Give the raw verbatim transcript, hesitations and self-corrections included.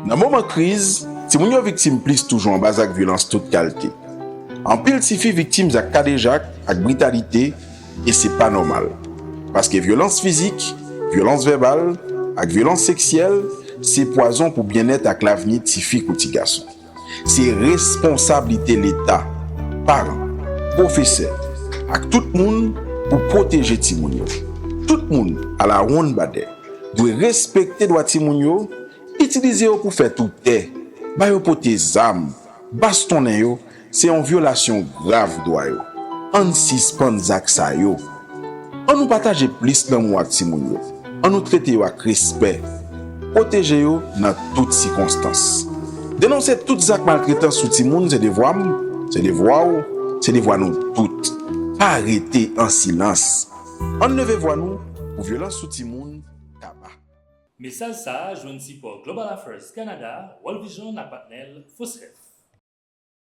Nan moman kriz, timoun yo viktim plis toujou anba zak vyolans tout kalte. Anpil tifi viktim zak kadejak ak britalite, e se pa nòmal. Paske vyolans fizik, vyolans vèbal ak vyolans seksyèl se pwazon pou byennèt ak lavni tifi kou tigason. Se responsablite Leta, paran, pwofesè, ak tout moun pou pwoteje timoun yo. Tout moun, alawonnbadè, dwe respekte dwa timoun yo, itilize yo pou fè toutè, ba yo pote zam, bastonnen yo, se yon vyolasyon grav dwa yo. Ann sispann zak sa yo. Ann nou pataje plis lanmou ak timoun yo. Ann nou trete yo ak respè. Pwoteje yo nan tout sikonstans. Denonse tout zak maltretans sou timoun se devwa m, se devwa w, se devwa nou tout. Pa rete an silans. Ann leve vwa nou pou vyolans sou timoun kaba. Mesaj sa a jwenn sipò Global Affairs Canada, World Vision ak patnè l Fosref.